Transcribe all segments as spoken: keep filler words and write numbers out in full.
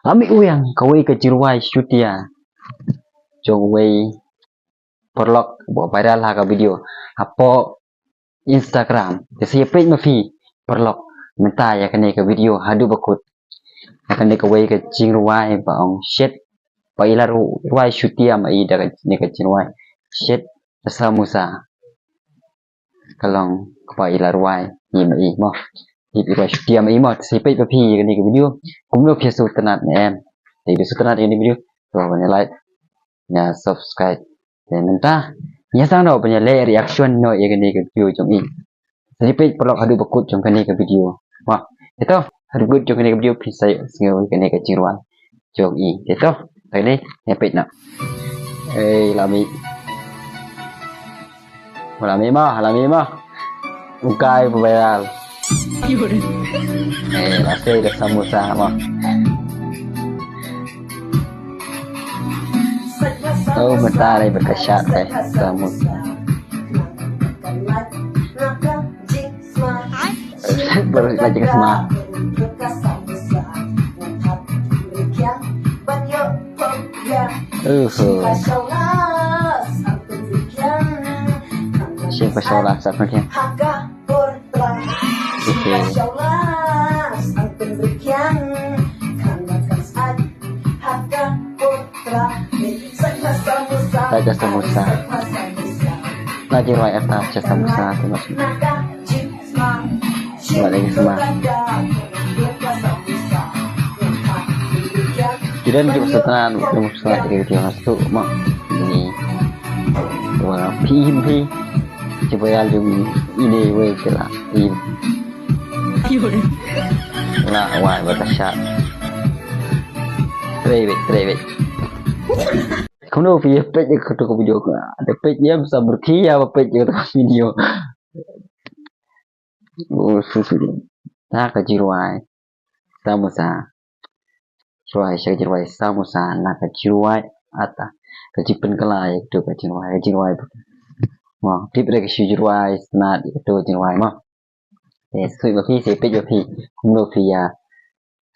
Lami u yang kawei ka jingrwai shutia jong wei paralok ba viral ha ka video hapoh Instagram. Te sa ïa peit ma phi paralok mynta ïa kane ka video haduh ba kut. Ïa kane kawei ka jingrwai ba ong shet ba i la rwai shutia ma i da kane ka jingrwai shet da samosa. Ka long kaba i la rwai i ma i mo. I rwai shutia ma i mo. Te sa ïa peit ma phi ïa kane ka video kumno phi sngewtynnat ne em. Te phi sngewtynnat ïa kane ka video to ban like, ïa subscribe. Te mynta ïa sdang noh ban ïa leh reaction noh ïa kane ka video jong i. Sa ïa peit paralok haduh ba kut jong kane ka video. Wah, ito haduh ba kut jong kane ka video phi sa ïohsngew ïa kane ka jingrwai jong i. Ito, kane ïa peit noh. Ei, lami. Lami mo, lami mo. Ukai ba viral. Eh, la sei da samosa mo. Oh, mynta dei ba ka shat eh samosa. Baru lagi ka sma. Uhu. Shin pa shola sa pa kya. Uhu. Sa ka samosa. Lagi roi atas sa samosa tu mas. Buat lagi sama. Kita ni juga setelah belum setelah kita video masuk mak ini. Wah, pim pim. Cuba ya jom ini wei kela. Im. La wai ba ka shat. Trei wei, trei wei. Kumno phi peit ïa kato ka video ka. Ada peit ïa sa berkhia ba peit ïa kato ka video. Oh, susu. Na ka jingrwai samosa. Jingrwai sa ka jingrwai samosa na ka jingrwai ata. Ka jingpynkylla ïa kato ka jingrwai, ka jingrwai. Mo, tip re ka shu jingrwai sngewtynnat ïa kato ka jingrwai mo. Te sngewthuh ba phi, sa peit ba phi kumno phi ïa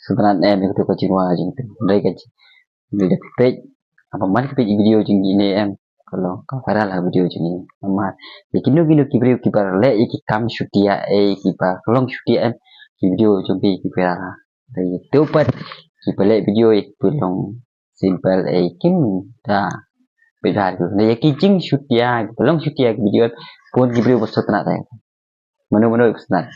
sngewtynnat ne em ïa kato ka jingrwai jong i. Dei ka jing, dei da phi peit. Haba man ka peit video jong i ne em. Ka long ka viral ha video jong i. Namar ïa kino kino ki briew kiba leh ïa ki kam shutia eh kiba long shutia em. Ki video jong ki ki viral ha. Dei ïa kito pat kiba leh video ïa kiba long simple eh kim da peit bha. Dei ïa ki jingshutia kiba long shutia ki video em. Bun ki briew ba sngewtynnat eh. Mano mano ba sngewtynnat.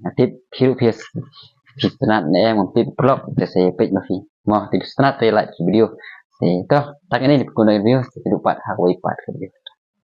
Nga tip phi ruh phi sngewtynnat ne em, ngam tip paralok, te sa ïa peit ma phi. Mo, te sngewtynnat te like ki video. Te to, tang kane dei phi kumno video, te kynduh pat ha kawei pat ka video.